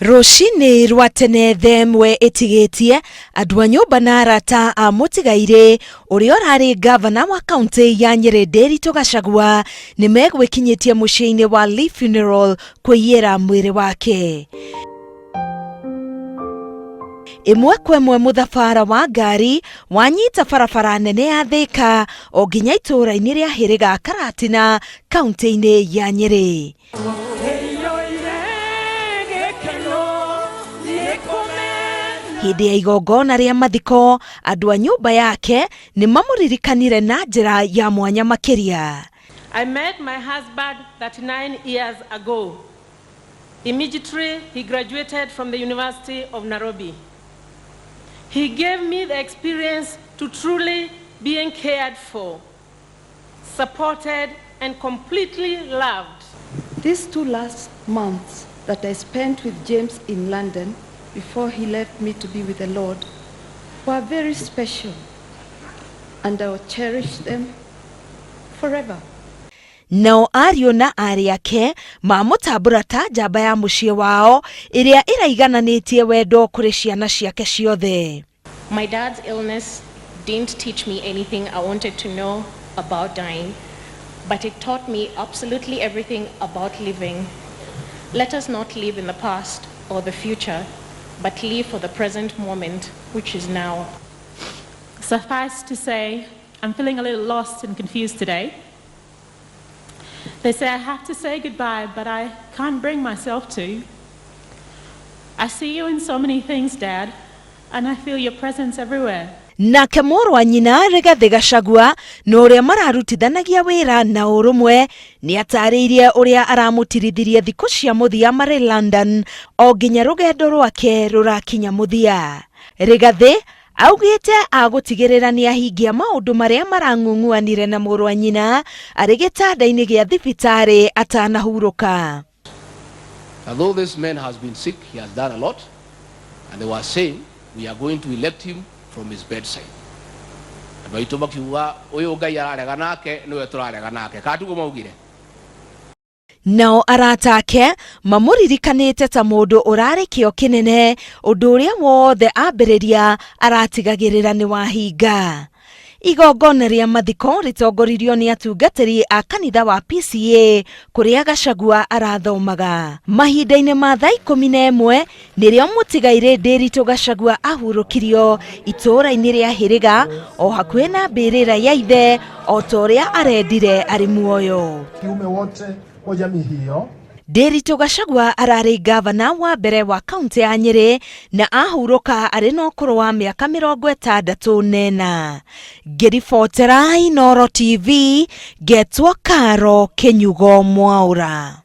Rũcinĩ rwa tene thaa ĩmwe ĩtigĩtie, andũ a nyũmba na arata a mũtigairĩ ũrĩa ũrarĩ ngavana wa kauntĩ ya Nyĩrĩ Ndĩritũ Gachagua nĩ megwĩkinyĩtie mũciĩ-inĩ wa Lee Funeral kũiyĩra mwĩrĩ wake. Ĩmwe kwa ĩmwe mũthabara wa ngari wanyita barabara nene ya Thĩka o nginya itũũra-inĩ rĩa Hĩrĩga Karatina kauntĩ-inĩ ya Nyĩrĩ. Hĩndĩ ya igongona rĩa mathiko, andũ a nyũmba yake nĩ mamũririkanire na njĩra ya mwanya makĩria. I met my husband 39 years ago. Immediately, he graduated from the University of Nairobi. He gave me the experience to truly being cared for, supported, and completely loved. These 2 last months that I spent with James in London before he left me to be with the Lord were very special, and I will cherish them forever. Nao ariũ na aarĩ ake mamũtambũra ta njamba ya mũciĩ wao ĩrĩa ĩraigananĩtie wendo kũrĩ ciana ciake ciothe. My dad's illness didn't teach me anything I wanted to know about dying, but it taught me absolutely everything about living. Let us not live in the past or the future, but live for the present moment, which is now. Suffice to say, I'm feeling a little lost and confused today. They say I have to say goodbye, but I can't bring myself to. I see you in so many things, Dad, and I feel your presence everywhere. Nake mũrũ wa nyina Rigathĩ Gachagua na ũrĩa mararutithanagia wĩra na ũrũmwe nĩ atarĩirie ũrĩa aramũtirithirie thikũ cia mũthia marĩ London o nginya rũgendo rwake rũrakinya mũthia. Rigathĩ augĩte agũtigĩrĩra nĩ ahingia maũndũ marĩa marang'ung'uanire na mũrũ wa nyina arĩ gĩtanda-inĩ gĩa thibitarĩ atanahurũka. Although this man has been sick, he has done a lot, and they were saying we are going to elect him from his bedside. Andũ aitũ makiuga ũyũ Ngai ararega nake nĩwe tũrarega nake, kana tiguo maugire? Nao arata ake mamũririkanĩte ta mũndũ ũrarĩ kĩo kĩnene, ũndũ ũrĩa wothe ambĩrĩria aratigagĩrĩra nĩ wahinga. Igongona rĩa mathiko rĩtongoririo nĩ atungatĩri a kanitha wa PCA kũrĩa Gachagua arathomaga. Mahinda-inĩ ma thaa 11 nĩrĩo mũtigairĩ Ndĩritũ Gachagua ahurũkirio itũũra-inĩ rĩa Hĩrĩga o hakuhĩ na mbĩrĩra ya ithe o ta ũrĩa arendire arĩ muoyo. Kiume wote wa jamii hiyo. Ndĩritũ Gachagua ararĩ ngavana wa mbere wa kaunti ya Nyĩrĩ na ahurũka arĩ na ũkũrũ wa mĩaka 64. Ngĩribotera Inooro TV, ngetwo Karo Kĩnyugo Mwaũra.